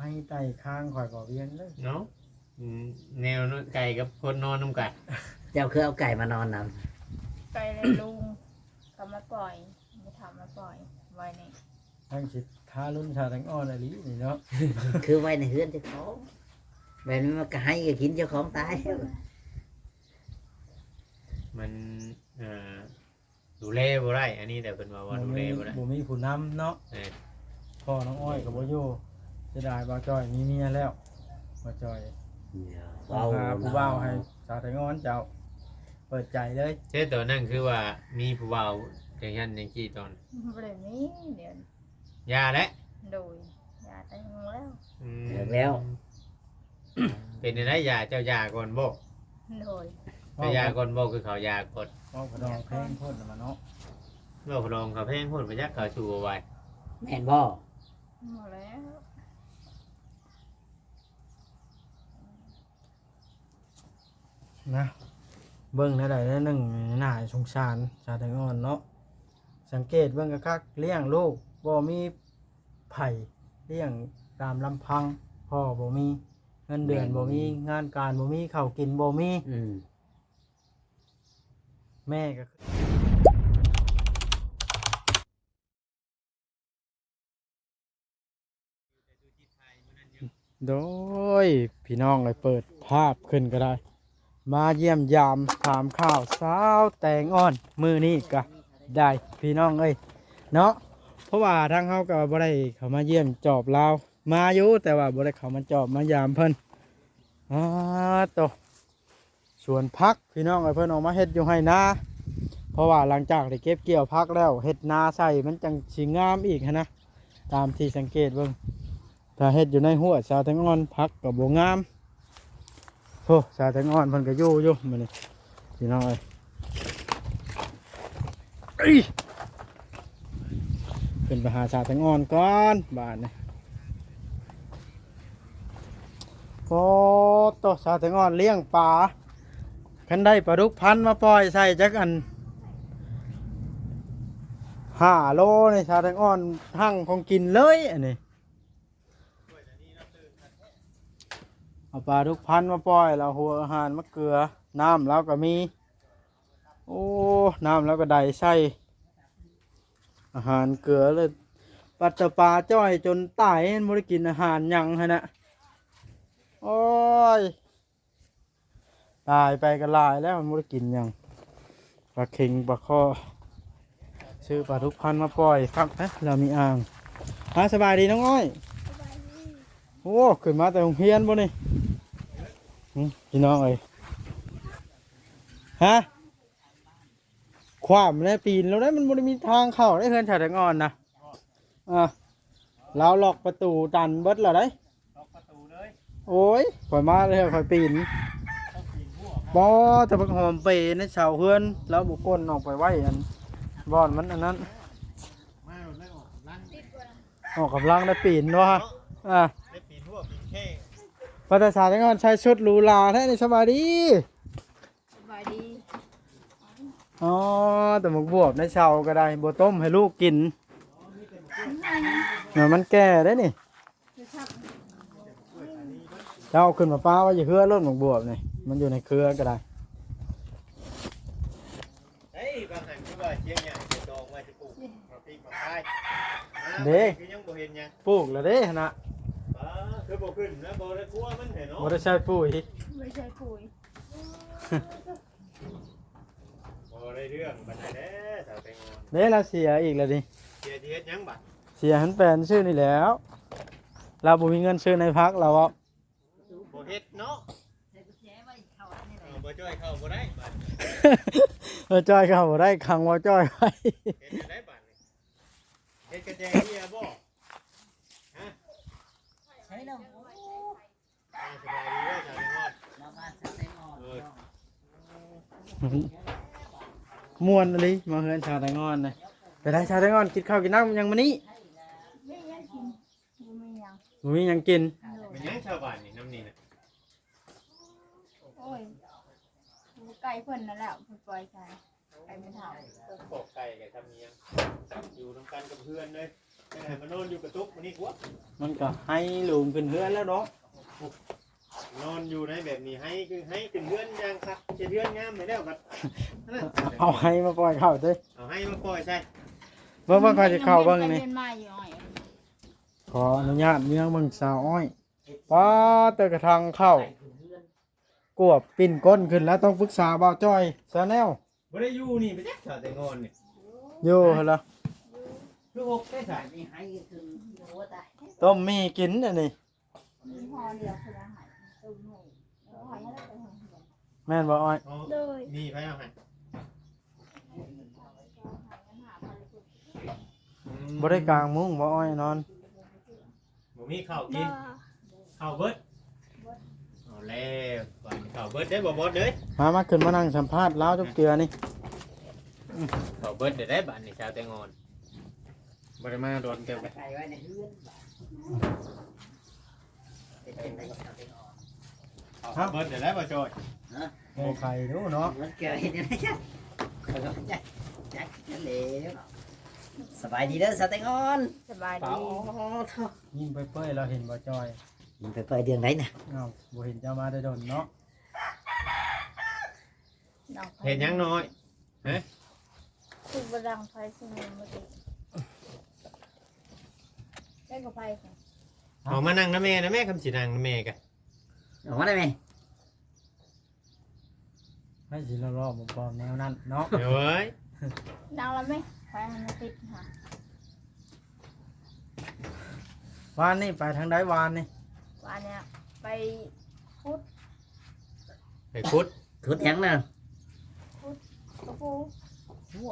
ໃຫ້ໄຕ່ຄ້າງຂ້ອຍບໍ່ວຽງເດີເນາະ. ອືມ ແນວນອນ ໄກ່ກັບຄົນນອນນຳກັນ. ເຈົ້າຄືເອົາໄກ່ມານອນນຳ? ໄກ່ແລະລຸງ ເຂົາມາປ່ອຍ ແມ່ເຖົ້າມາປ່ອຍໄວ້ນີ້. ທັງຊິທາລຸນຊາແຕງອ່ອນອີ່ຫຼີນີ້ເນາະ. ຄືໄວ້ໃນເຮືອນເຈົ້າຂອງ ແບບນີ້ມັນກໍໃຫ້ກໍກິນເຈົ້າຂອງຕາຍ. ມັນ ເອີ ດູແລບໍ່ໄດ້ ອັນນີ້ແຫຼະເພິ່ນວ່າ ວ່າດູແລບໍ່ໄດ້ ບໍ່ມີຜູ້ນຳເນາະ. ແມ່ນ ພໍ່ນ້ອງອ້ອຍກໍບໍ່ຢູ່ ເສຍດາຍ. ບ່າວຈ້ອຍມີເມຍແລ້ວ ບ່າວຈ້ອຍ ເວົ້າຫາຜູ້ບ່າວໃຫ້ສາວແຕງອ່ອນເຈົ້າ ເປີດໃຈເລີຍ. ເຮັດຕອນນັ້ນຄືວ່າມີຜູ້ບ່າວຈັ່ງຊັ້ນຈັ່ງຊີ້ຕອນ ບໍ່ໄດ້ມີດຽວນີ້. ຢ່າແຫຼະ. ໂດຍ ຢ່າແຕ່ງແລ້ວ. ອືມ ແລ້ວ ເປັນຈັ່ງໃດ ຢ່າ ເຈົ້າຢ່າກ່ອນບໍ່? ໂດຍ ເຈົ້າຢ່າກ່ອນບໍ່? ຄືເຂົາຢ່າກ່ອນ. ເວົ້າຂະດອງແພງໂພດລະມະເນາະ. ເວົ້າຂະດອງເຂົາແພງໂພດ ບໍ່ຈັກເຂົາສູ້ບໍ່ໄຫວ ແມ່ນບໍ່? ບໍ່ແລ້ວ ນະ ເບິ່ງແນວໃດແນວໜຶ່ງ ໜ້າສົງສານສາວແຕງອ່ອນເນາະ. ສັງເກດເບິ່ງຄັກໆ ລ້ຽງລູກບໍ່ມີໃຜລ້ຽງຕາມລຳພັງ. ພໍ່ບໍ່ມີ ເງິນເດືອນບໍ່ມີ ງານການບໍ່ມີ ເຂົ້າກິນບໍ່ມີ. ອືມ ແມ່ກໍ ໂດຍ ພີ່ນ້ອງເອີຍ ເປີດພາບຂຶ້ນກໍໄດ້ ມາຢ້ຽມຢາມຖາມຂ່າວສາວແຕງອ່ອນ ມື້ນີ້ກໍໄດ້ ພີ່ນ້ອງເອີຍເນາະ. ເພາະວ່າທາງເຮົາກໍບໍ່ໄດ້ເຂົ້າມາຢ້ຽມຈອບລາວ ມາຢູ່ ແຕ່ວ່າບໍ່ໄດ້ເຂົ້າມາຈອບມາຢາມເພິ່ນ. ອາໂຕ ສວນຜັກພີ່ນ້ອງເອີຍ ເພິ່ນອອກມາເຮັດຢູ່ໄຮ່ນາ ເພາະວ່າຫຼັງຈາກທີ່ເກັບກ່ຽວຜັກແລ້ວ ເຮັດນາໃສ່ມັນຈັ່ງຊິງາມອີກຫັ້ນນະ. ຕາມທີ່ສັງເກດເບິ່ງ ຖ້າເຮັດຢູ່ໃນຮົ້ວສາວແຕງອ່ອນ ຜັກກໍບໍ່ງາມ. ໂອ້ ສາວແຕງອ່ອນເພິ່ນກໍຢູ່ຢູ່ມື້ນີ້ ພີ່ນ້ອງເອີຍ. ຂຶ້ນໄປຫາສາວແຕງອ່ອນກ່ອນບາດນີ້. ໂອ້ໂຕ ສາວແຕງອ່ອນລ້ຽງປາ ຄັນໄດ້ປາດຸກພັນມາປ່ອຍໃສ່ຈັກອັນ ຫ້າໂລນີ້ ສາວແຕງອ່ອນຮັ່ງຂອງກິນເລີຍອັນນີ້. ເອົາປາດຸກພັນມາປ່ອຍ ແລ້ວຫົວອາຫານມາເກືອ ນ້ຳລາວກໍມີ. ໂອ້ ນ້ຳລາວກໍໄດ້ໃສ່ອາຫານເກືອເລີຍ. ປັດຕະປາຈ້ອຍຈົນຕາຍ ບໍ່ໄດ້ກິນອາຫານຫຍັງຫັ້ນນະ. ໂອ້ຍ ຕາຍໄປກໍຫຼາຍແລ້ວ ມັນບໍ່ໄດ້ກິນຫຍັງ. ປາເຂັງປາຄໍ່ ຊື້ປາດຸກພັນມາປ່ອຍ ຄັກແທ້ ລາວມີອ່າງ. ອາ ສະບາຍດີນ້ອງອ້ອຍ. ໂອ້ ຂຶ້ນມາແຕ່ໂຮງຮຽນບໍ່ນີ້? ຫຶ ພີ່ນ້ອງເອີຍ ຮະ? ຂວ້ຳແລ້ວປີນແລ້ວໄດ໋ ມັນບໍ່ໄດ້ມີທາງເຂົ້າໄດ໋ ເຮືອນສາວແຕງອ່ອນນະ. ອ່າ ລາວລັອກປະຕູຕັນເບິດແລ້ວໄດ໋. ລັອກປະຕູເລີຍ. ໂອ້ຍ ຂ້ອຍມາແລ້ວຂ້ອຍປີນ. ຕ້ອງປີນຫົວ. ບໍ່ ແຕ່ບັກຫອມເປໃນເສົາເຮືອນ ລາວບໍ່ກົ້ນອອກໄປໄວ້ອັນ ບ່ອນມັນອັນນັ້ນ. ມາໂລດເລີຍ ອອກກຳລັງ ອອກກຳລັງໄດ້ປີນວະ. ອ່າ ໄດ້ປີນຫົວປີນແຂ້ງ. ວ່າແຕ່ສາວແຕງອ່ອນໃສ່ຊຸດຫຼູຫຼາແທ້ນີ້. ສະບາຍດີ. ສະບາຍດີ. ອໍ ແຕ່ໝາກບວບໃນເສົາກໍໄດ້ ບໍ່ຕົ້ມໃຫ້ລູກກິນ. ແມ່ນ ມັນແກ່ເດ້ນີ້. ເຈົ້າເອົາຂຶ້ນມາປະໄວ້ຢູ່ເຮືອໂລດ ໝາກບວບນີ້ ມັນຢູ່ໃນເຄືອກໍໄດ້. ເອີຍ ບາງຫັ້ນຄືວ່າສຽງຫຍັງ ຈະດອງໄວ້ຊິປູກໝາກພິກໝາກພາຍ. ເດ້ ຄືຍັງບໍ່ເຫັນຫຍັງ. ປູກແລ້ວເດ້ຫັ້ນນະ. ປ້າ ຄືບໍ່ຂຶ້ນນະ ບໍ່ໄດ້ຄົວມັນແທ້ເນາະ. ບໍ່ໄດ້ໃສ່ປຸ໋ຍ. ບໍ່ໄດ້ໃສ່ປຸ໋ຍ. ບໍ່ໄດ້ເລື່ອງປານໃດແດ່ ສາວແຕງອ່ອນ. ເດ້ ລາວເສຍອີກແລ້ວນີ້. ເສຍຊິເຮັດຫຍັງບາດ? ເສຍຫັ້ນແປນຊື້ນີ້ແລ້ວ. ລາວບໍ່ມີເງິນຊື້ໃນພັກ ລາວເວົ້າ. ບໍ່ເຮັດເນາະ. ເອີ ບໍ່ຈ່ອຍເຂົ້າບໍ່ໄດ້ບາດ. ບໍ່ຈ່ອຍເຂົ້າບໍ່ໄດ້ ຂັງບໍ່ຈ່ອຍໄວ້. ເຮັດຈັ່ງໃດບາດນີ້? ເຮັດກະແຈເຮຍບໍ່? ຮະ? ໃສ່ນ້ຳ. ອ່າ ສະບາຍດີເດີ ສາວແຕງອ່ອນ. ມາບ້ານສາວແຕງອ່ອນ. ເອີ ມ່ວນອີ່ຫຼີ ມາເຮືອນສາວແຕງອ່ອນນະ. ເປັນໃດສາວແຕງອ່ອນ ກິນເຂົ້າກິນນ້ຳຍັງມື້ນີ້? ບໍ່ມີຫຍັງກິນ. ບໍ່ມີຫຍັງກິນ. ໂດຍ. ແມ່ນຫຍັງຊາວບ້ານນີ້ ນຳນີ້ນະ? ໂອ້ຍ ຢູ່ໃກ້ເພິ່ນນັ້ນແຫຼະ ເພິ່ນປ່ອຍໃສ່ ໄກ່ແມ່ເຖົ້າ. ພວກໄກ່ກໍທຳອີ່ຫຍັງ ຢູ່ນຳກັນກັບເຮືອນເລີຍ. ໄປມານອນຢູ່ກະຕຸກມື້ນີ້ກວ່າ ມັນກໍໄຮໂລມຂຶ້ນເຮືອນແລ້ວເນາະ. ນອນຢູ່ໃນແບບນີ້ ໄຮຄືໄຮຂຶ້ນເຮືອນຢ່າງຄັກ ເຮັດເຮືອນງາມໃຫ້ແລ້ວບັດ ເອົາໄຮມາປ່ອຍເຂົ້າເດ້ ເອົາໄຮມາປ່ອຍໃສ່ ເບິ່ງ ເບິ່ງ ຂ້ອຍຊິເຂົ້າເບິ່ງນີ້ ເດີນມາຢູ່ອ້ອຍ ຂໍອະນຸຍາດເມືອງເບິ່ງສາວອ້ອຍ ປາເຕີກະຖັງເຂົ້າ ກວບປິ່ນກົ້ນຂຶ້ນແລ້ວ ຕ້ອງປຶກສາບ່າວຈ້ອຍ Channel ບໍ່ໄດ້ຢູ່ນີ້ໄປຈັກ ສາວແຕງອ່ອນນີ້ ຢູ່ຫັ້ນລະ ຄືອົກໄດ້ສາ ຕົ້ມໝີ່ກິນອັນນີ້ ມີຫໍ່ດຽວເພິ່ນເອົາໃຫ້ ຕົ້ມໝີ່ ເອົາໃຫ້ເຮົາໄດ້ໄປໂຮງຮຽນ ແມ່ນບໍ່ອ້ອຍ? ໂດຍ ມີໃຜເອົາໃຫ້? ອືມ ບໍ່ໄດ້ກາງມຸ້ງບໍ່ອ້ອຍນອນ? ບໍ່ມີເຂົ້າກິນ ບໍ່ ເຂົ້າເບິດ ເອົາແລ້ວ ບາດນີ້ເຂົ້າເບິດເດ້ບໍ່ບອດເອີຍ ມາ ມາຂຶ້ນມານັ່ງສຳພາດລາວຈັກເທື່ອນີ້ ເຂົ້າເບິດເດ້ບາດນີ້ ສາວແຕງອ່ອນ ບໍ່ໄດ້ມາດົນເຕີບແລ້ວ ໄປໄວ້ໃນເຮືອນ ເປັນຈັ່ງໃດສາວແຕງອ່ອນ? ເອົາເບິດເດ້ແລ້ວບໍ່ຈ້ອຍ ຮະ ບໍ່ໄຄດູເນາະ ມັນເກີດເຮັດຫຍັງຈັກ ຂ້ອຍກໍບໍ່ຈັກ ຈັກນັ້ນແຫຼະ ສະບາຍດີເດີສາວແຕງອ່ອນ ສະບາຍດີ ປາໂທ ຍິ້ມເປີຍໆ ລາວເຫັນບໍ່ຈ້ອຍ ຍິ້ມເປີຍໆ ເລື່ອງໃດນະ? ເອົ້າ ບໍ່ເຫັນເຈົ້າມາແຕ່ດົນເນາະ ເຮັດຫຍັງນ້ອຍ? ຮະ ຄືບໍ່ດັງໄຟຊິມີມື້ກີ້ ໄດ້ກໍໄຟ ອອກມານັ່ງນຳແມ່ນະແມ່ ຄຳຊິນັ່ງນຳແມ່ກະ ອອກມາໄດ້ແມ່ ໃຫ້ຊິຫຼໍ່ໆ ບອມໆ ແນວນັ້ນເນາະ ໂອ້ຍ ດັງແລ້ວແມ່ ໄຟມັນຕິດຫາ ວານນີ້ໄປທາງໃດວານນີ້? ວານນີ້ໄປຂຸດ ໄປຂຸດ ຂຸດຫຍັງນະ? ຂຸດກະປູ ໂອ້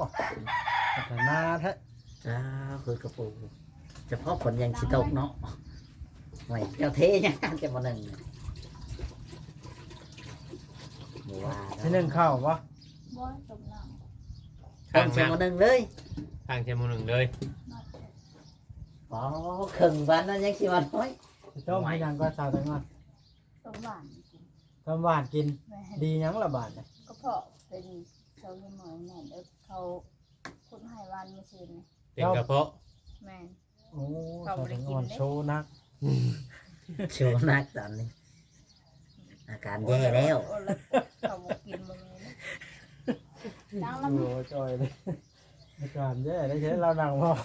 ພັດທະນາແທ້ ອ້າວ ຂຸດກະປູ ສະເພາະຝົນຍັງຊິຕົກເນາະ ໂອ້ຍ ເຈົ້າເທຫຍັງແຕ່ໝໍ້ໜຶ່ງ ບໍ່ວ່າດອກ ຊິໜຶ້ງເຂົ້າບໍ່? ບໍ່ ຕົ້ມນ້ຳ ຕັ້ງໃສ່ໝໍ້ໜຶ່ງເລີຍ ຕັ້ງໃສ່ໝໍ້ໜຶ່ງເລີຍ ອໍ ເຄິ່ງວັນນັ້ນຍັງຊິວ່ານ້ອຍ ຊິຕົ້ມເຮັດຫຍັງກ່ອນ ສາວແຕງອ່ອນ? ຕົ້ມຫວານກິນ ຕົ້ມຫວານກິນ ແມ່ນ ດີຫຍັງລະບາດນີ້? ກະເພາະເປັນ ເຂົາເຮັດໝໍແມ່ນເອີ ເຂົາຂຸດໃຫ້ຫວານມື້ຊືນນີ້ ເປັນກະເພາະ ແມ່ນ ໂອ້ ສາວແຕງອ່ອນໂຊໜັກ ໂຊໜັກຕອນນີ້ ອາການແຍ່ແລ້ວ ໂອ້ ເຂົາບໍ່ກິນບໍ່ແມ່ນ ໂອ້ ຈ່ອຍເດ້ ອາການແຍ່ໄດ້ ເຫັນລາວນັ່ງເວົ້າ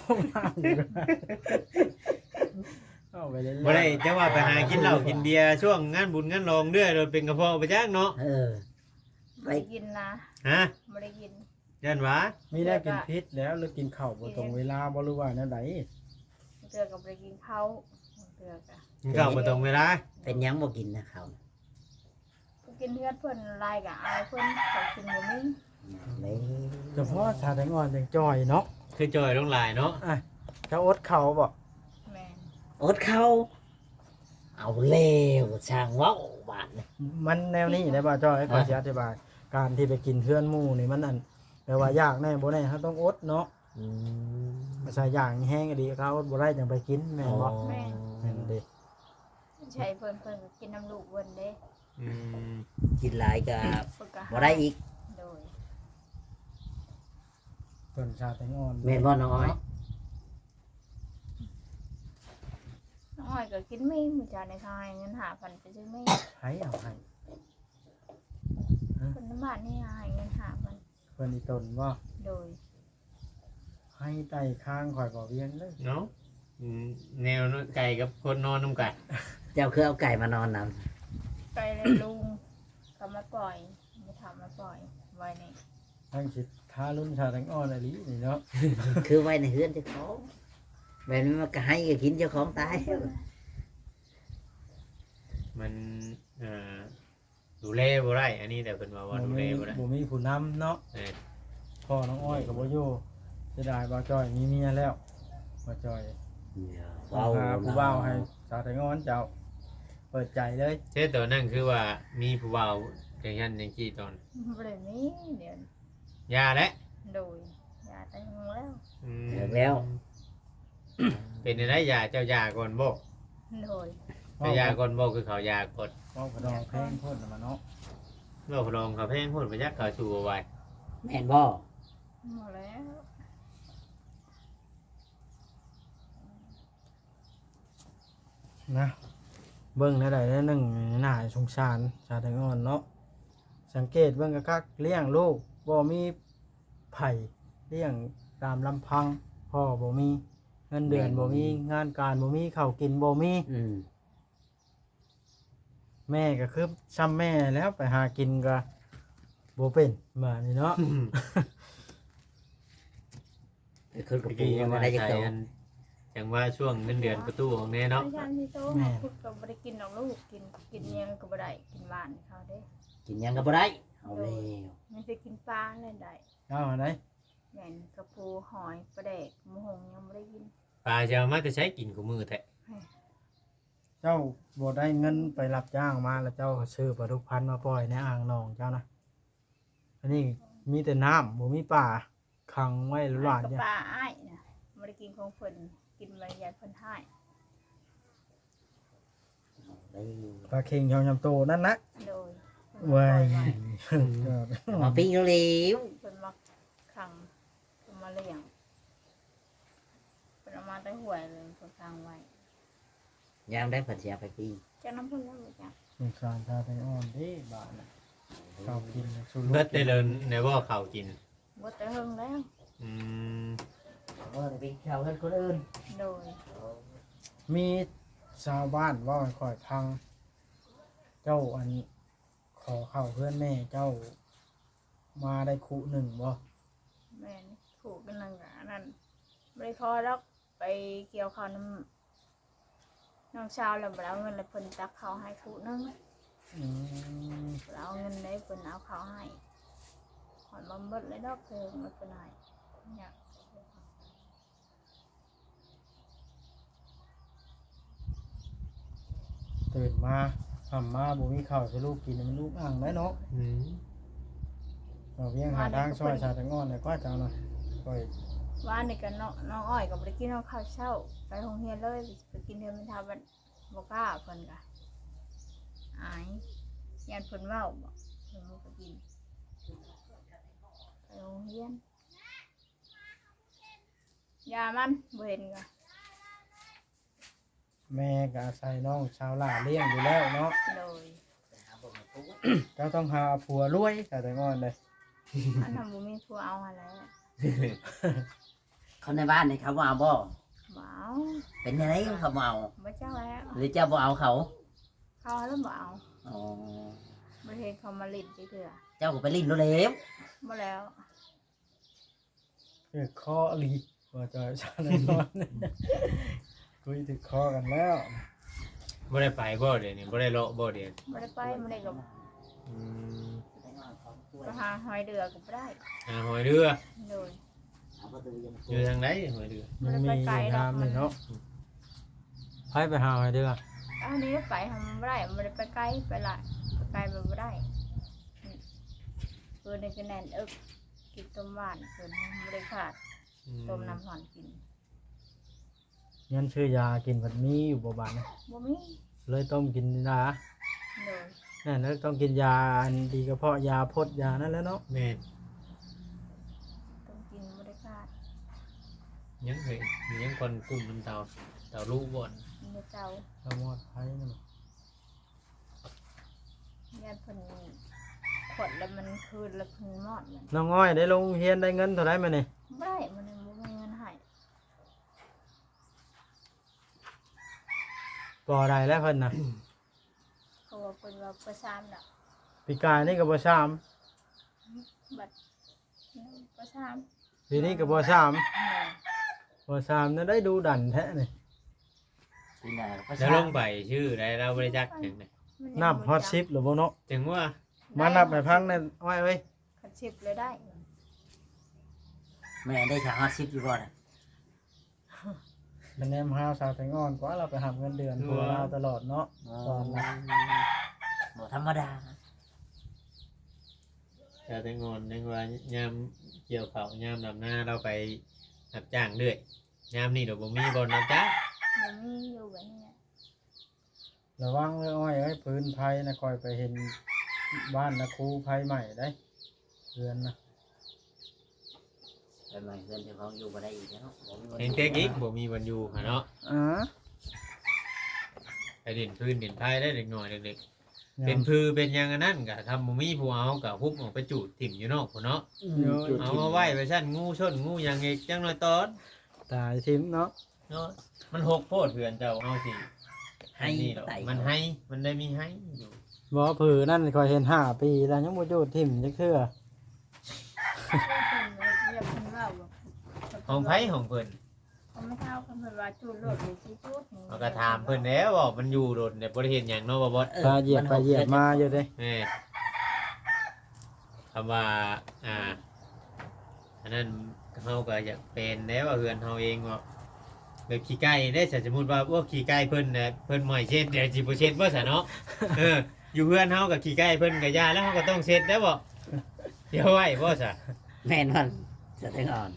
ເອົາໄປເລີຍ ບໍ່ໄດ້ ຈັ່ງວ່າໄປຫາກິນເຫຼົ້າກິນເບຍຊ່ວງງານບຸນງານຫຼອງເລື້ອຍ ໂດຍເປັນກະເພາະໄປຈັກເນາະ ເອີ ບໍ່ໄດ້ກິນນະ ຮະ ບໍ່ໄດ້ກິນ ຢ້ານວ່າ ມີແນວກິນຜິດແລ້ວ ຫຼືກິນເຂົ້າບໍ່ຕົງເວລາບໍ່ ຫຼືວ່າແນວໃດ? ບາງເທື່ອກໍບໍ່ໄດ້ກິນເຂົ້າ ບາງເທື່ອກໍ ກິນເຂົ້າບໍ່ຕົງເວລາ ເປັນຫຍັງບໍ່ກິນນະເຂົ້າ? ກໍກິນເຮືອນເພິ່ນຫຼາຍກໍອາຍເພິ່ນ ເຂົາກິນບໍ່ມີ ສະເພາະສາວແຕງອ່ອນຈັ່ງຈ່ອຍເນາະ ຄືຈ່ອຍລົງຫຼາຍເນາະ ອ່ະ ເຈົ້າອົດເຂົ້າບໍ່? ແມ່ນ ອົດເຂົ້າ ເອົາແລ້ວ ຊ່າງເວົ້າບາດນີ້ ມັນແນວນີ້ໄດ໋ບ່າວຈ້ອຍ ຂ້ອຍຊິອະທິບາຍ ການທີ່ໄປກິນເຮືອນໝູ່ນີ້ ມັນອັນ ແບບວ່າຢາກແດ່ບໍ່ແດ່ ເຮົາຕ້ອງອົດເນາະ ອືມ ອາໄສຢາກແຮງອີ່ຫຼີ ຖ້າອົດບໍ່ໄດ້ຈັ່ງໄປກິນ ແມ່ນບໍ່? ອໍ ແມ່ນ ແມ່ນເດ້ ໃຊ່ເພິ່ນ ເພິ່ນກໍກິນນຳລູກເພິ່ນເດ້ ອືມ ກິນຫຼາຍກໍ ເພິ່ນກໍ ບໍ່ໄດ້ອີກ ໂດຍ ເພິ່ນຊາແຕງອ່ອນ ແມ່ນບໍ່ນ້ອງອ້ອຍ? ເນາະ ນ້ອງອ້ອຍກໍກິນໝີ່ ມື້ເຊົ້ານີ້ເຂົາໃຫ້ເງິນຫ້າພັນໄປຊື້ໝີ່ ໃຜເອົາໃຫ້? ຮະ ຄົນໃນບ້ານນີ້ໃຫ້ເງິນຫ້າພັນ ເພິ່ນອີ່ຕົນບໍ່? ໂດຍ ໃຫ້ໄຕ່ຄ້າງຂ້ອຍບໍ່ວຽງເດີເນາະ ອືມ ແນວໄກ່ກັບຄົນນອນນຳກັນ ເຈົ້າຄືເອົາໄກ່ມານອນນຳ? ໄກ່ແລະລຸງ ເຂົາມາປ່ອຍ ແມ່ເຖົ້າມາປ່ອຍໄວ້ນີ້ ຍັງຊິທາລຸນຊາແຕງອ່ອນອີ່ຫຼີນີ້ເນາະ ຄືໄວ້ໃນເຮືອນເຈົ້າຂອງ ແບບນີ້ມັນກໍໃຫ້ກໍກິນເຈົ້າຂອງຕາຍ ມັນ ເອີ ດູແລບໍ່ໄດ້ ອັນນີ້ແຫຼະເພິ່ນວ່າ ວ່າດູແລບໍ່ໄດ້ ບໍ່ມີຜູ້ນຳເນາະ ເອີ ພໍ່ນ້ອງອ້ອຍກໍບໍ່ຢູ່ ເສຍດາຍ ບ່າວຈ່ອຍມີເມຍແລ້ວ ບ່າວຈ່ອຍ ເວົ້າ ຫາຜູ້ບ່າວໃຫ້ສາວແຕງອ່ອນເຈົ້າ ເປີດໃຈເລີຍ ເສຍຕອນນັ້ນຄືວ່າມີຜູ້ບ່າວຈັ່ງຊັ້ນຈັ່ງຊີ້ຕອນ ບໍ່ໄດ້ມີ ດຽວ ຢ່າແຫຼະ ໂດຍ ຢ່າແຕ່ງແລ້ວ ອືມ ແລ້ວ ເປັນຈັ່ງໃດ ຢ່າ ເຈົ້າຢ່າກ່ອນບໍ່? ໂດຍ ເຈົ້າຢ່າກ່ອນບໍ່ ຄືເຂົາຢ່າກ່ອນ ເວົ້າຂະດອງແພງໂພດລະມະເນາະ ເວົ້າຂະດອງເຂົາແພງໂພດ ບໍ່ຈັກເຂົາສູ້ບໍ່ໄຫວ ແມ່ນບໍ່? ບໍ່ແລ້ວ ນະ ເບິ່ງແນວໃດແນວໜຶ່ງ ໜ້າສົງສານສາວແຕງອ່ອນເນາະ. ສັງເກດເບິ່ງຄັກໆ ລ້ຽງລູກບໍ່ມີໃຜລ້ຽງຕາມລຳພັງ, ພໍ່ບໍ່ມີ, ເງິນເດືອນບໍ່ມີ, ແມ່ນ ງານການບໍ່ມີ, ເຂົ້າກິນບໍ່ມີ. ອືມ ແມ່ກໍຄືຊ່ຳແມ່ແລ້ວ ໄປຫາກິນກໍບໍ່ເປັນບາດນີ້ເນາະ. ອືມ ໄປຂຸດກະປູຍັງບໍ່ໄດ້ຈັກໂຕ. ຈັງວ່າຊ່ວງເງິນເດືອນປະຕູອອກແນ່ເນາະ. ຍາມທີ່ໂຕ ແມ່ນ ເຮົາຂຸດກໍບໍ່ໄດ້ກິນດອກລູກ ກິນ ກິນຫຍັງກໍບໍ່ໄດ້ ກິນຫວານເຂົາເດ້ ກິນຫຍັງກໍບໍ່ໄດ້. ເອົາແລ້ວ ມີແຕ່ກິນປານັ້ນໄດ້. ເຈົ້າຫັ້ນໃດ? ແມ່ນ ກະປູ ຫອຍ ປາແດກ ໝູຫົງ ຍັງບໍ່ໄດ້ກິນ. ປາຊິເອົາມາແຕ່ໃສກິນຄູ່ມື້ແທ້? ເຈົ້າບໍ່ໄດ້ເງິນໄປຮັບຈ້າງມາ ແລ້ວເຈົ້າຊື້ປາດຸກພັນມາປ່ອຍໃນອ່າງໜອງເຈົ້ານະ. ອັນນີ້ມີແຕ່ນ້ຳ ບໍ່ມີປາ ຂັງໄວ້ຫຼາຍ ປາກໍປາອ້າຍນະ ບໍ່ໄດ້ກິນຂອງເພິ່ນ ກິນໄວ້ຢ້ານເພິ່ນຮ້າຍ. ເອົາເດ້ ປາເຄັງ ສອງສາມໂຕນັ້ນນະ. ໂດຍ ເພິ່ນມາປ່ອຍໄວ້ ມາປີ້ງເອົາແລ້ວ ເພິ່ນມາຂັງ ເພິ່ນມາລ້ຽງ ເພິ່ນເອົາມາແຕ່ຫ້ວຍເລີຍ ເພິ່ນຂັງໄວ້. ຍາມໃດເພິ່ນຊິເອົາໄປປີ້ງ? ຈັກນຳເພິ່ນແລ້ວ ບໍ່ຈັກ. ສົງສານຊາວແຕງອ່ອນເດ້ບາດນີ້ ເຂົ້າກິນສູ່ລູກ ເບິດແຕ່ເລີນແນວບໍ່ເຂົ້າກິນ? ເບິດແຕ່ເຫິງແລ້ວ. ອືມ ບໍ່ໄດ້ໄປເຂົ້າເຮືອນຄົນອື່ນ. ໂດຍ ມີຊາວບ້ານເວົ້າໃຫ້ຂ້ອຍຟັງ ເຈົ້າ ອັນ ຂໍເຂົ້າເຮືອນແມ່ເຈົ້າມາໄດ້ຄຸໜຶ່ງບໍ່? ແມ່ນ ຄຸກັນນັ້ນກະອັນນັ້ນ ບໍ່ໄດ້ພໍດອກ ໄປກ່ຽວເຂົ້ານຳ ນ້ອງສາວແລ້ວບໍ່ໄດ້ເອົາເງິນ ແລ້ວເພິ່ນຕັກເຂົ້າໃຫ້ຄຸໜຶ່ງ. ອືມ ບໍ່ໄດ້ເອົາເງິນເດ້ ເພິ່ນເອົາເຂົ້າໃຫ້ ຮອດບໍ່ໝົດເລີຍດອກ ເພິ່ນເອົາເງິນໃຫ້ ຍາກ. ຕື່ນມາ ຄ່ຳມາ ບໍ່ມີເຂົ້າໃຫ້ລູກກິນ ມັນອຸກອັ່ງໄດ໋ເນາະ. ອືມ ບໍ່ວຽງຫາທາງຊ່ອຍຊາວແຕງອ່ອນແດ່ກວ່າເຈົ້ານະ. ຂ້ອຍ ວານນີ້ກໍເນາະ ນ້ອງອ້ອຍກໍບໍ່ໄດ້ກິນເຂົ້າເຊົ້າ ໄປໂຮງຮຽນເລີຍ ໄປກິນເຮືອນແມ່ເຖົ້າ ບັດບໍ່ກ້າ ເພິ່ນກໍອາຍ ຢ້ານເພິ່ນເວົ້າ ເພິ່ນບໍ່ໄປກິນ ໄປໂຮງຮຽນ. ຢ່າມັນ ບໍ່ເຫັນກໍ ແມ່ກໍອາໄສນ້ອງສາວຫຼ້າລ້ຽງຢູ່ແລ້ວເນາະ. ໂດຍ ເຈົ້າຕ້ອງຫາຜົວລວຍ ສາວແຕງອ່ອນເດ້. ອັນນັ້ນບໍ່ມີຜົວເອົາຫັ້ນແຫຼະ. ຄົນໃນບ້ານນີ້ເຂົາບໍ່ເອົາບໍ່? ບໍ່ເອົາ. ເປັນຫຍັງເຂົາບໍ່ເອົາ? ບໍ່ຈັກແລ້ວ ຫຼືເຈົ້າບໍ່ເອົາເຂົາ? ເຂົາຫັ້ນແຫຼະບໍ່ເອົາ. ອໍ ບໍ່ເຫັນເຂົາມາຫຼິ້ນຈັກເທື່ອ. ເຈົ້າກໍໄປຫຼິ້ນໂລດແລ້ວ. ບໍ່ແລ້ວ. ຖືກຄໍອີ່ຫຼີ ບໍ່ຈອຍຊານອນ ຄຸຍຖືກຄໍກັນແລ້ວ. ບໍ່ໄດ້ໄປບໍ່ດຽວນີ້? ບໍ່ໄດ້ເລາະບໍ່ດຽວ? ບໍ່ໄດ້ໄປ ມື້ນີ້ກໍ ອືມ ໄປຫາຫອຍເດືອກໍບໍ່ໄດ້. ຫາຫອຍເດືອ? ໂດຍ. ຢູ່ທາງໃດຫອຍເດືອ? ມັນມີຢູ່ງາມນີ້ເນາະ. ໃຜໄປຫາຫອຍເດືອ? ອັນນີ້ໄປຫາມັນບໍ່ໄດ້ ມັນບໍ່ໄດ້ໄປໄກ ໄປຫຼາຍ ໄປໄກມັນບໍ່ໄດ້. ເອີ ນີ້ກໍແໜ້ນເອິກ ກິນຕົ້ມຫວານເພິ່ນບໍ່ໄດ້ຂາດ. ອືມ ຕົ້ມນ້ຳຮ້ອນກິນ. ເງິນຊື້ຢາກິນເພິ່ນມີຢູ່ບໍ່ບາດນີ້? ບໍ່ມີ. ເລີຍຕົ້ມກິນຢາ. ໂດຍ. ແມ່ນແລ້ວ ຕ້ອງກິນຢາອັນດີກະເພາະ ຢາພົດ ຢານັ້ນແຫຼະເນາະ. ແມ່ນ. ຕ້ອງກິນ ບໍ່ໄດ້ຂາດ. ຍັງເຮີ້ຍ ຍັງກ່ອນກຸ້ມນຳເຕົາ ເຕົາລູກບ່ອນ ມີແຕ່ເຕົາ ເຕົາມອດໄພມັນ. ຢ້ານເພິ່ນຂວດແລ້ວມັນຄືນ ແລ້ວເພິ່ນມອດມັນ. ນ້ອງອ້ອຍໄດ້ລົງຮຽນໄດ້ເງິນເທົ່າໃດມື້ນີ້? ບໍ່ໄດ້ ມື້ນີ້ບໍ່ມີເງິນໃຫ້. ປໍໃດແລ້ວເພິ່ນນະ? ເຂົາວ່າເພິ່ນວ່າປໍສາມດອກ. ປີກາຍນີ້ກໍປໍສາມ ບັດ ອືມ ປໍສາມ ປີນີ້ກໍປໍສາມ. ແມ່ນ. ປໍສາມແນວໃດດຸດັນແທ້ນີ້. ປີໜ້າກໍປໍສາມ ແລ້ວລົງໄປຊື່ໃດ ລາວບໍ່ໄດ້ຈັກຫຍັງເດ້. ມັນຍັງ ນັບຮອດສິບແລ້ວບໍ່ເນາະ? ຈັ່ງວ່າ ມານັບໃຫ້ຟັງແດ່ອ້ອຍເອີຍ. ຄັນສິບແລ້ວໄດ້ ແມ່ໄດ້ ຖ້າຮອດສິບຢູ່ບໍ່ນະ? ມາແນມຫາສາວແຕງອ່ອນກວ່າ ລາວໄປຮັບເງິນເດືອນ ໂອ້ ຜົວລາວຕະຫຼອດເນາະ. ອໍ ຕອນນັ້ນ ບໍ່ທຳມະດາ. ສາວແຕງອ່ອນຍັງວ່າຍາມກ່ຽວເຂົ້າ ຍາມດຳນາ ລາວໄປຮັບຈ້າງເລື້ອຍ. ຍາມນີ້ລະບໍ່ມີບ່ອນຮັບຈ້າງ. ບໍ່ມີ ຢູ່ແບບນີ້ແຫຼະ. ລະວັງເດີ້ອ້ອຍເອີຍ ຟືນໄຟນະ ຂ້ອຍໄປເຫັນບ້ານນະຄູໄຟໄໝ້ເດ້ ເຮືອນນະ. ໄຟໄໝ້ເຮືອນເຈົ້າຂອງຢູ່ບໍ່ໄດ້ອີກແລ້ວເນາະ ບໍ່ມີບ່ອນຢູ່ ເຮັງເຕັກອີກ ບໍ່ມີບ່ອນຢູ່ຫັ້ນເນາະ. ເອີ ອືມ. ໄປຫຼິ້ນຟືນຫຼິ້ນໄຟໄດ້ເດັກນ້ອຍເລັກໆ ເປັນຜືເປັນຫຍັງອັນນັ້ນ ກໍຄັນບໍ່ມີຜູ້ເອົາກໍຮຸບອອກໄປຈູດຖິ້ມຢູ່ນອກພຸ້ນເນາະ. ອືມ ໂດຍ ຈູດ ເອົາມາໄວ້ໄວ້ຊັ້ນ ງູຊົນງູຫຍັງອີກ ຈັກໜ້ອຍຕອດ ຕາຍຖິ້ມເນາະ. ເນາະ ມັນຮົກໂພດເຮືອນເຈົ້າ ເຮົາຊິໃຫ້ ອັນນີ້ດອກ ໄປ ມັນໃຫ້ ມັນໄດ້ມີໃຫ້ຢູ່. ບໍ່ ຜືນັ້ນຂ້ອຍເຫັນຫ້າປີແລ້ວ ຍັງບໍ່ຈູດຖິ້ມຈັກເທື່ອ. ຂອງໃຜຂອງເພິ່ນ? ຂອງແມ່ເຖົ້າ ເພິ່ນວ່າຈູດໂລດ ນີ້ຊິຈູດນີ້ ເຮົາກໍຖາມເພິ່ນແລ້ວ ເວົ້າມັນຢູ່ດົນແລ້ວ ບໍ່ໄດ້ເຮັດຫຍັງເນາະ ບໍ່ບອດ. ເອີ ພາຢຽບ ພາຢຽບມາຢູ່ເດ້. ແມ່ນ ຄຳວ່າ ອ່າ ອັນນັ້ນເຮົາກໍຢາກເປັນແດ່ວ່າເຮືອນເຮົາເອງເນາະ ແບບຂີ້ໄກ່ເດ້. ສະສົມມຸດວ່າ ໂອ້ ຂີ້ໄກ່ເພິ່ນນະ ເພິ່ນບໍ່ໃຫ້ເຊັດ ດຽວຊິບໍ່ເຊັດບໍ່ຊະເນາະ? ເອີ ຢູ່ເຮືອນເຮົາກໍຂີ້ໄກ່ເພິ່ນກໍຢ່າແລ້ວ ເຮົາກໍຕ້ອງເຊັດແລ້ວບໍ່? ດຽວໄວ້ບໍ່ຊະ? ແມ່ນມັນ ສະແຕງອ່ອນ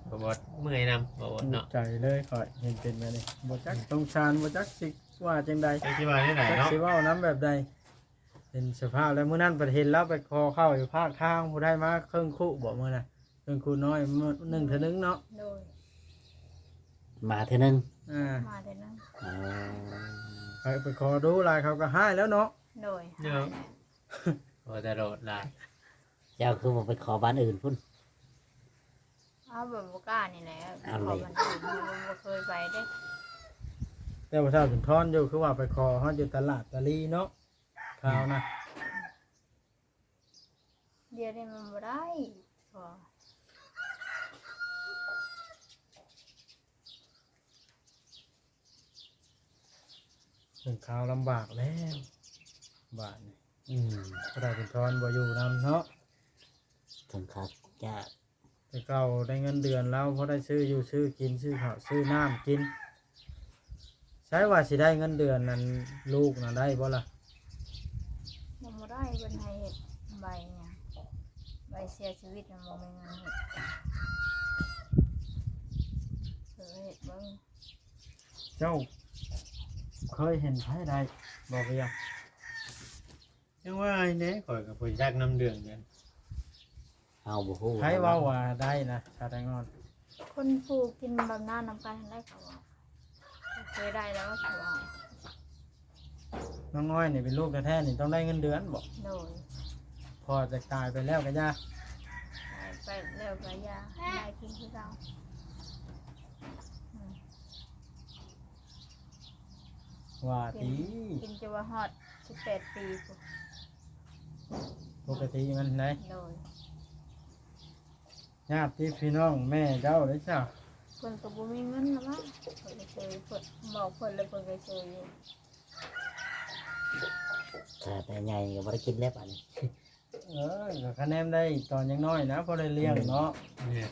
ບໍ່ບອດ ເມື່ອຍນຳ ບໍ່ບອດເນາະ. ໃຈເລີຍຂ້ອຍເຫັນເປັນແບບນີ້ ບໍ່ຈັກ ອືມ ສົງສານ ບໍ່ຈັກຊິວ່າຈັ່ງໃດ ຈັກຊິວ່າແນວໃດເນາະ ຈັກຊິເວົ້ານຳແບບໃດ. ເຫັນສະພາບແລ້ວ ມື້ນັ້ນໄປເຫັນລາວໄປຂໍເຂົ້າຢູ່ພາກທາງ ຜູ້ໃດມາເຄິ່ງຄຸບໍ່ມື້ນັ້ນ ເຄິ່ງຄຸນ້ອຍ ໜຶ່ງເທື່ອໜຶ່ງເນາະ. ໂດຍ ມາເທື່ອໜຶ່ງ ອ່າ ມາເທື່ອໜຶ່ງ. ອໍ ໄປ ໄປຂໍດູຫຼາຍ ເຂົາກໍຮ້າຍແລ້ວເນາະ. ໂດຍ ໂດຍ ຂໍຕະຫຼອດຫຼາຍ. ເຈົ້າຄືບໍ່ໄປຂໍບ້ານອື່ນພຸ້ນ? ເອົາ ແບບບໍ່ກ້ານີ້ແຫຼະ ເອົາເລີຍ ຂໍບ້ານອື່ນ ເຮົາບໍ່ເຄີຍໄປເດ້. ແຕ່ວ່າຖ້າສຸນທອນຢູ່ ຄືວ່າໄປຂໍຮອດຢູ່ຕະຫຼາດຕາລີເນາະ ຄາວນະ. ດຽວນີ້ມັນບໍ່ໄດ້ ຂໍ ເປັນຄາວລຳບາກແລ້ວບາດນີ້. ອືມ ພະດາສຸນທອນບໍ່ຢູ່ນຳເນາະ ເຖິງຂາດຈະ ແຕ່ເກົ່າໄດ້ເງິນເດືອນລາວ ພໍໄດ້ຊື້ຢູ່ຊື້ກິນ ຊື້ເຂົ້າຊື້ນ້ຳກິນ. ໃສວ່າຊິໄດ້ເງິນເດືອນນັ້ນ ລູກນະໄດ້ບໍ່ລະ? ຍັງບໍ່ໄດ້ ເພິ່ນໃຫ້ເຮັດໃບຫຍັງ ໃບເສຍຊີວິດນະ ບໍ່ມີເງິນເຮັດ ເພິ່ນເຮັດເບິ່ງ. ເຈົ້າເຄີຍເຫັນໃຜໄດ້ບໍ່? ບໍ່ ຍັງວ່າແດ່ ຂ້ອຍກໍບໍ່ຈັກນຳເລື່ອງນັ້ນ ເຮົາບໍ່ຮູ້ ໃຜເວົ້າວ່າໄດ້ນະ ຊາວແຕງອ່ອນ? ຄົນຜູ້ກິນບຳນານນຳກັນຫັ້ນແຫຼະ ເຂົາເວົ້າ ເຄີຍໄດ້ແລ້ວເຂົາເວົ້າ. ນ້ອງອ້ອຍນີ້ເປັນລູກແທ້ໆ ນີ້ຕ້ອງໄດ້ເງິນເດືອນບໍ? ໂດຍ ພໍ່ຈະຕາຍໄປແລ້ວກໍຢ່າ ຕາຍໄປແລ້ວກໍຢ່າ ໄດ້ກິນຄືເກົ່າ. ອືມ ວ່າຕິ ກິນ ກິນຈົນວ່າຮອດສິບແປດປີພຸ້ນ ປົກກະຕິມັນໄດ໋. ໂດຍ ຍາດຕິພີ່ນ້ອງແມ່ເຈົ້າເດ້ຊະ? ເພິ່ນກໍບໍ່ມີເງິນລະວ່າ ເພິ່ນກໍເຊີຍ ເພິ່ນບອກເພິ່ນແລ້ວ ເພິ່ນກໍເຊີຍຢູ່. ຖ້າແຕ່ໃຫຍ່ກໍບໍ່ໄດ້ກິນແລ້ວບາດນີ້. ເອີ ກໍຄະແນນໄດ້ຕອນຍັງນ້ອຍນະ ພໍໄດ້ລ້ຽງເນາະ. ອືມ ແມ່ນ.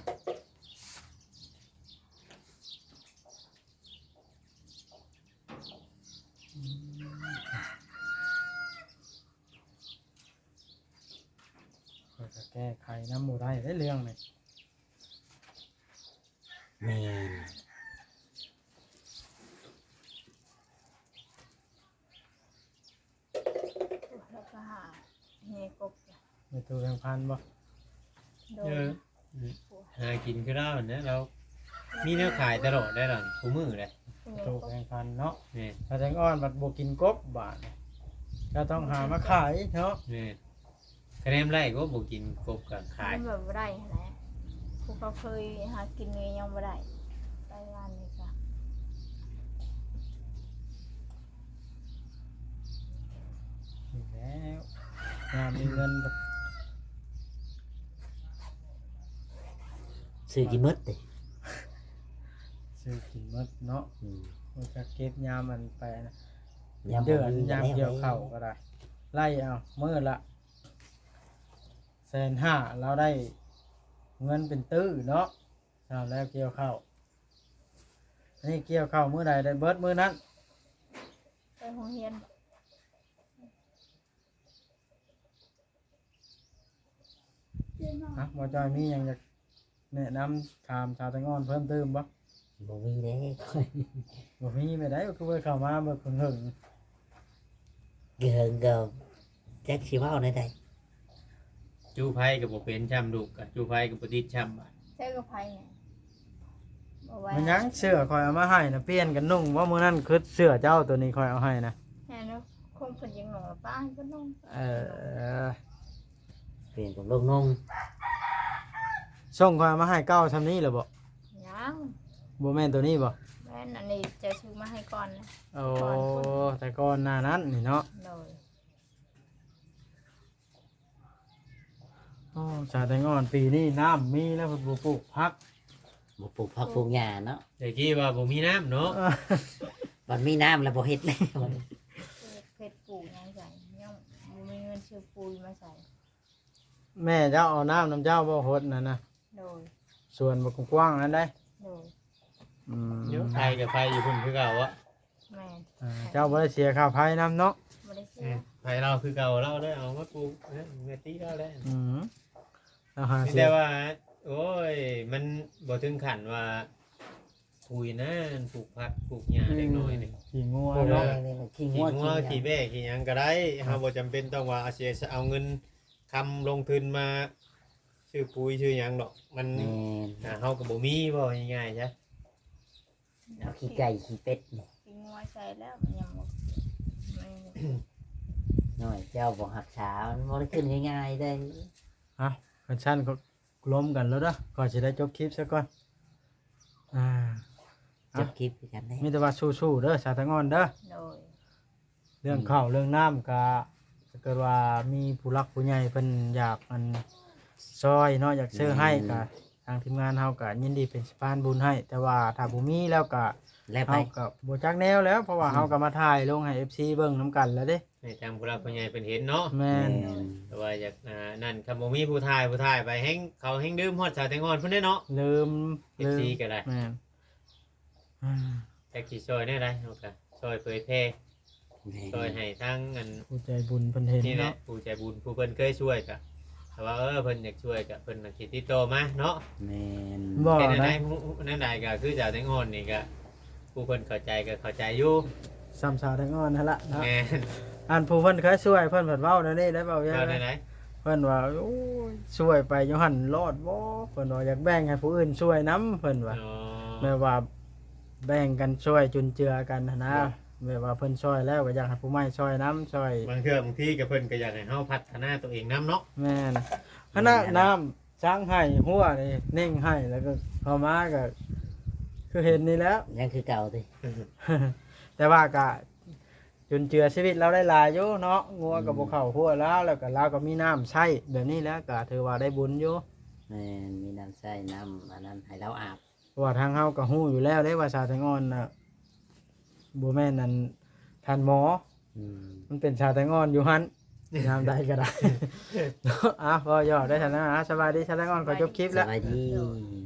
ອືມ ຂ້ອຍກໍແກ້ໄຂນຳບໍ່ໄດ້ເດ້ເລື່ອງນີ້. ແມ່ນ. ແລ້ວກໍຫາແຫ່ກົບ ແມ່ຕູ້ແພງພັນບໍ່? ໂດຍ ເອີ ຫາກິນຄືລາວຫັ້ນແຫຼະ ລາວມີແນວຂາຍຕະຫຼອດໄດ໋ລະ ຄູ່ມື້ເດ້ ແມ່ຕູ້ແພງພັນເນາະ. ແມ່ນ ຖ້າແຕງອ່ອນບັດບໍ່ກິນກົບບາດນີ້ ກໍຕ້ອງຫາມາຂາຍເນາະ. ແມ່ນ. ຄະແນນໄລ່ກໍບໍ່ກິນກົບກໍຂາຍ ມັນແບບບໍ່ໄດ້ຫັ້ນແຫຼະ ຜູ້ເຂົາເຄີຍຫາກິນນີ້ຍັງບໍ່ໄດ້ ໄປງານນີ້ກະ ນີ້ແລ້ວ ຍາມມີເງິນ ຊື້ກິນໝົດຕິ ຊື້ກິນໝົດເນາະ. ອືມ ມັນກະເກັບຍາມມັນໄປນະ ຍາມເດືອນ ບໍ່ມີ ຍາມກ່ຽວເຂົ້າກໍໄດ້ ໄລ່ເອົາມື້ລະ ແສນຫ້າ ລາວໄດ້ເງິນເປັນຕື້ເນາະ ຊາວແລ້ວກ່ຽວເຂົ້າ. ອັນນີ້ກ່ຽວເຂົ້າມື້ໃດໄດ້ເບິດມື້ນັ້ນ. ໄປໂຮງຮຽນ ຮະ ບໍ່ຈ່ອຍມີຫຍັງຢາກ ແນະນຳຖາມສາວແຕງອ່ອນເພີ່ມຕື່ມບໍ່? ບໍ່ມີເດ້ ບໍ່ມີແບບໃດ ຄືບໍ່ໄດ້ເຂົ້າມາເບິ່ງເຫິງໆ ເຫິງກໍຈັກຊິເວົ້າແນວໃດ ຈູ້ໄຟກໍບໍ່ເປັນຊ້ຳ ລູກກໍຈູ້ໄຟກໍບໍ່ຕິດຊ້ຳ ບາດໃຊ້ກັບໃຜນີ້ ບໍ່ໄວ້ ແມ່ນຫຍັງ ເສື້ອຂ້ອຍເອົາມາໃຫ້ນະ ປ່ຽນກັນນຸ່ງບໍ່? ມື້ນັ້ນຄືເສື້ອເຈົ້າໂຕນີ້ຂ້ອຍເອົາໃຫ້ນະ. ແມ່ນເນາະ ຄົງເພິ່ນຍັງໜໍປາໃຫ້ເພິ່ນນຸ່ງ. ເອີ ປ່ຽນກັບລູກນຸ່ງ. ສົ່ງຂ້ອຍເອົາມາໃຫ້ເກົ່າຊ່ຳນີ້ແລ້ວບໍ່? ຍັງ. ບໍ່ແມ່ນໂຕນີ້ບໍ່? ແມ່ນ ອັນນີ້ເຈົ້າຊື້ມາໃຫ້ກ່ອນນະ. ໂອ້ ກ່ອນພຸ້ນ ແຕ່ກ່ອນໜ້ານັ້ນນີ້ເນາະ. ໂດຍ. ໂອ້ ສາວແຕງອ່ອນ ປີນີ້ນ້ຳມີແລ້ວ ເພິ່ນບໍ່ປູກຜັກ ບໍ່ປູກຜັກປູກຫຍ້າເນາະ. ແຕ່ກີ້ວ່າບໍ່ມີນ້ຳເນາະ ເອີ ບັດມີນ້ຳແລ້ວບໍ່ເຮັດແລ້ວ. ເຮັດປູກຫຍັງໃສ່ ຍັງບໍ່ມີເງິນຊື້ປຸ໋ຍມາໃສ່. ແມ່ເຈົ້າເອົານ້ຳນຳເຈົ້າບໍ່ ຫົດນັ້ນນະ? ໂດຍ. ສວນບັກກວ້າງໆນັ້ນໃດ໋. ໂດຍ. ອືມ ຢູ່ ໄຟກໍໄຟຢູ່ພຸ້ນຄືເກົ່າເນາະ. ແມ່ນ. ອ່າ ເຈົ້າບໍ່ໄດ້ເສຍຄ່າໄຟນຳເນາະ? ບໍ່ໄດ້ເສຍ. ເອີ ໄຟລາວຄືເກົ່າ ລາວໄດ້ເອົາມາປູກ ເອີ ແມ່ຕິລາວໄດ້. ອືມ ລາວຫາ ມີ ເສຍ ແຕ່ວ່າ ໂອ້ຍ ມັນບໍ່ເຖິງຂັ້ນວ່າປຸ໋ຍນະ ປູກຜັກປູກຫຍ້າ ອືມ ເດັກນ້ອຍນີ້ ຂີ້ງົວ ເອີ ເນາະ ແມ່ນໆ ຂີ້ງົວ ຂີ້ງົວ ຂີ້ຫຍັງ ຂີ້ແບ້ ຂີ້ຫຍັງກໍໄດ້. ເຮົາບໍ່ຈຳເປັນຕ້ອງວ່າເອົາເສຍ ເອົາເງິນຄຳລົງທຶນມາຊື້ປຸ໋ຍຊື້ຫຍັງດອກ. ມັນ ແມ່ນ ອ່າ ເຮົາກໍບໍ່ມີ ເວົ້າງ່າຍໆຊະ. ເອົາຂີ້ໄກ່ຂີ້ເປັດນີ້ ຂີ້ງົວໃສ່ແລ້ວ ມັນຍັງບໍ່ ນ້ອຍ ເຈົ້າບໍ່ຮັກສາ ມັນບໍ່ໄດ້ຂຶ້ນງ່າຍໆເດ້. ເອົ້າ ຄັນຊັ້ນກໍລົມກັນແລ້ວເດີ ຂ້ອຍຊິໄດ້ຈົບຄລິບຊະກ່ອນ. ອ່າ ຈົບຄລິບຄືກັນເດ້ ມີແຕ່ວ່າສູ້ໆເດີ ສາວແຕງອ່ອນເດີ. ໂດຍ. ເລື່ອງ ອືມ ເຂົ້າເລື່ອງນ້ຳກະ ຖ້າເກີດວ່າມີຜູ້ຫຼັກຜູ້ໃຫຍ່ເພິ່ນຢາກ ອັນ ຊ່ອຍເນາະ ຢາກຊື້ໃຫ້ ແມ່ນ ກະ ທາງທີມງານເຮົາກະຍິນດີເປັນສະພານບຸນໃຫ້. ແຕ່ວ່າຖ້າບໍ່ມີແລ້ວກະ ແລ້ວໄປ ເຮົາກະບໍ່ຈັກແນວແລ້ວ ເພາະວ່າ ອືມ ເຮົາກະມາຖ່າຍລົງໃຫ້ເອັຟຊີເບິ່ງນຳກັນແລ້ວເດ້ ໃຫ້ທາງຜູ້ຫຼັກຜູ້ໃຫຍ່ເພິ່ນເຫັນເນາະ. ແມ່ນ ແມ່ນ. ແຕ່ວ່າຢາກ ອ່າ ນັ້ນ ຄັນບໍ່ມີຜູ້ຖ່າຍ ຜູ້ຖ່າຍໄປແຮ່ງ ເຂົາແຮ່ງລືມຮອດສາວແຕງອ່ອນພຸ້ນເດ້ເນາະ. ລືມ ເອັຟຊີ ລືມ ກໍໄດ້ ແມ່ນ. ອ່າ ຈັກຊິຊ່ອຍແນວໃດ ເຮົາກະຊ່ອຍເຜີຍແຜ່ ແມ່ນ ຊ່ອຍໃຫ້ທາງອັນ ຜູ້ໃຈບຸນເພິ່ນເຫັນ ນີ້ແຫຼະ ເນາະ ຜູ້ໃຈບຸນຜູ້ເພິ່ນເຄີຍຊ່ວຍກະ ຖ້າວ່າ ເອີ ເພິ່ນຢາກຊ່ວຍກະ ເພິ່ນກະຊິຕິດຕໍ່ມາເນາະ. ແມ່ນ. ເວົ້າແນວໃດ ແນວໃດກະຄືສາວແຕງອ່ອນນີ້ກະ ຜູ້ເພິ່ນເຂົ້າໃຈກະເຂົ້າໃຈຢູ່ ສ່ຳສາວແຕງອ່ອນຫັ້ນລະເນາະ. ແມ່ນ. ອັນຜູ້ເພິ່ນເຄີຍຊ່ວຍ ເພິ່ນເພິ່ນເວົ້າແນວນີ້ໄດ້ ເວົ້າແນວໃດ ເພິ່ນວ່າ ໂອ້ຍ ຊ່ວຍໄປຢູ່ຫັ້ນລອດບໍ່ ເພິ່ນວ່າ ຢາກແບ່ງໃຫ້ຜູ້ອື່ນຊ່ວຍນຳ ເພິ່ນວ່າ. ອໍ ແບບວ່າແບ່ງກັນຊ່ວຍຈຸນເຈືອກັນຫັ້ນນະ ແບບວ່າເພິ່ນຊ່ວຍແລ້ວກໍຢາກໃຫ້ຜູ້ໃໝ່ຊ່ວຍນຳ ຊ່ວຍ ບາງເທື່ອບາງທີກໍເພິ່ນກໍຢາກໃຫ້ເຮົາພັດທະນາຕົວເອງນຳເນາະ. ແມ່ນ. ຂະໜາດນ້ຳ ຊ້າງໄຫ້ຮົ່ວນີ້ເໜັ່ງໄຫ້ ແລ້ວກໍເຂົ້າມາກໍຄືເຫັນນີ້ແຫຼະ ຍັງຄືເກົ່າຕິ. ແຕ່ວ່າກໍຈຸນເຈືອຊີວິດລາວໄດ້ຫຼາຍຢູ່ເນາະ ງົວກໍບໍ່ເຂົ້າຮົ້ວລາວ ແລ້ວກໍລາວກໍມີນ້ຳໃຊ້ແບບນີ້ແຫຼະ ກໍຖືວ່າໄດ້ບຸນຢູ່. ແມ່ນ ມີນ້ຳໃຊ້ ນ້ຳອັນນັ້ນໃຫ້ລາວອາບ. ເພາະວ່າທາງເຮົາກໍຮູ້ຢູ່ແລ້ວເດ້ວ່າສາວແຕງອ່ອນນະ ບໍ່ແມ່ນອັນທ່ານໝໍ ອືມ ມັນເປັນສາວແຕງອ່ອນຢູ່ຫັ້ນ ຍາມໃດກໍໄດ້ເນາະ. ອ່ະ ເວົ້າຫຍອກໄດ້ຊັ້ນນະ. ອ່ະ ສະບາຍດີສາວແຕງອ່ອນ ຂໍຈົບຄລິບແລ້ວ ສະບາຍດີ.